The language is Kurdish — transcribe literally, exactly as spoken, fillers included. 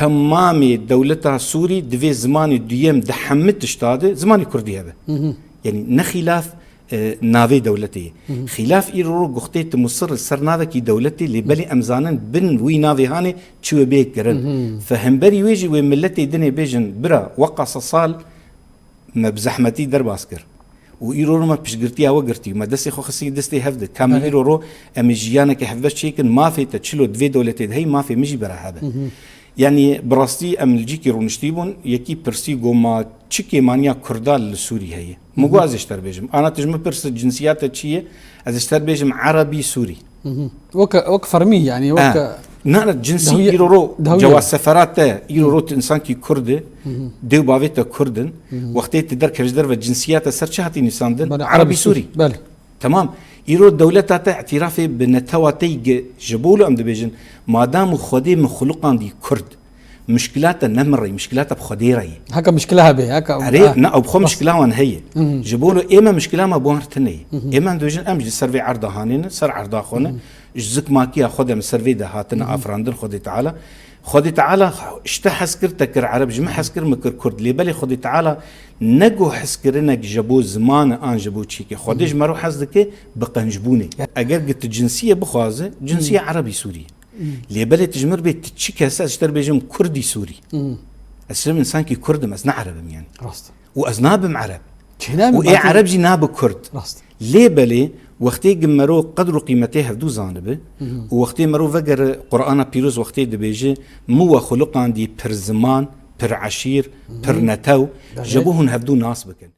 temamê dewleta Sûrî divê zimanê duyem di hemî tişta de zimanê Kurdî hebe. Hı hı. Yanî ne xîlaf, e, navê dewletê ye. Hı hı. Xîlaf îro ro guxtê ti musir li ser navekî dewletê, lê belê em zanin bin wî navê hanê çi wê bê kirin. Hı hı. Fe hemberî wê jî wê miletê dinê bêjin, bira, weqa se sal me bi zehmetî derbas kir. Û îro ro me piştgirtiya we girtî. Me destê xwe xistî destê hev de. Ka me Belê. îro ro em ê jiyaneke hevbeş çêkin, mafê te çilo di vê dewletê de heyî, mafê min jî bera hebe. Hı hı. Yanî bi rastî em li cîkî rûniştî bûn, yekî pirsî, got, ma çi kêmaniya Kurda li Sûrî heye? Min got, ez ê ji te re bêjim. Ana tu ji min pirs, cinsiyeta çi ye? Ez ê ji te re bêjim Erebî Sûrî. Hı hı. Wek, wek fermî, yanî wek Eh, na, na, cinsî dawiyê, îro ro dawiyê. Cewa sefera te, îro ro tu insankî Kurd e, Hı hı. dê û bavê te Kurd in. Hı hı. Wextê tu derkeve ji derve, cinsiyeta ser çi hatî nîsandin? Belê, Erebî Erebî Sûrî. Sûrî. Belê. Tamam. Îro dewleta te îtirafê bi netewa te yî ge-, ji bo wilo em dibêjin, madam û Xwedê min xuluqandî Kurd, mişkila te ne min re yî, mişkila te bi Xwedê re yî. Heke mişkila hebe, heke Erê, ha. ne, ew bi xwe Rast. mişkila wan heye. Hı hı. Ji bo wilo ê me mişkila me bi wan re tune ye. Hı hı. Ê me em dibêjin, em ji ser vê erda hanê ne, ser erda xwe ne. Hı hı. Ji zikmakiya xwe de em ser vê de hatine Hı hı. afirandin Xwedê Teala. Xwedê Teala ji te hez kir, te kir Ereb, ji min hez kir, min kir Kurd. Lê belê Xwedê Teala ne got hezkirinek ji bo ziman e an ji bo çîkê. Xwedê Hı hı. ji me re hez dike bi qencbûnê. Eger gi tu cinsiyê bixwaze, cinsiya Hı. Erebî Sûrî. Hı. Lê belê tu ji min re bê tu çi kes e, ez ji te re bêjim Kurdî Sûrî. Hı. Ez ji min insankî Kurd im, ez ne Ereb im yanî. Rast. Û ez nabim Ereb. Çênabim Û ê batî- Ereb jî nabe Kurd. Rast. Lê belê wextê gi mero qedr û qîmetê hevdû zanibe Hı hı. û wextê mero vegere Qur'ana Pîroz wextê dibêje, min we xuluqandî pir ziman, pir eşîr, Hı hı. pir netew, Belê. ji bo hûn hevdû nas bikin.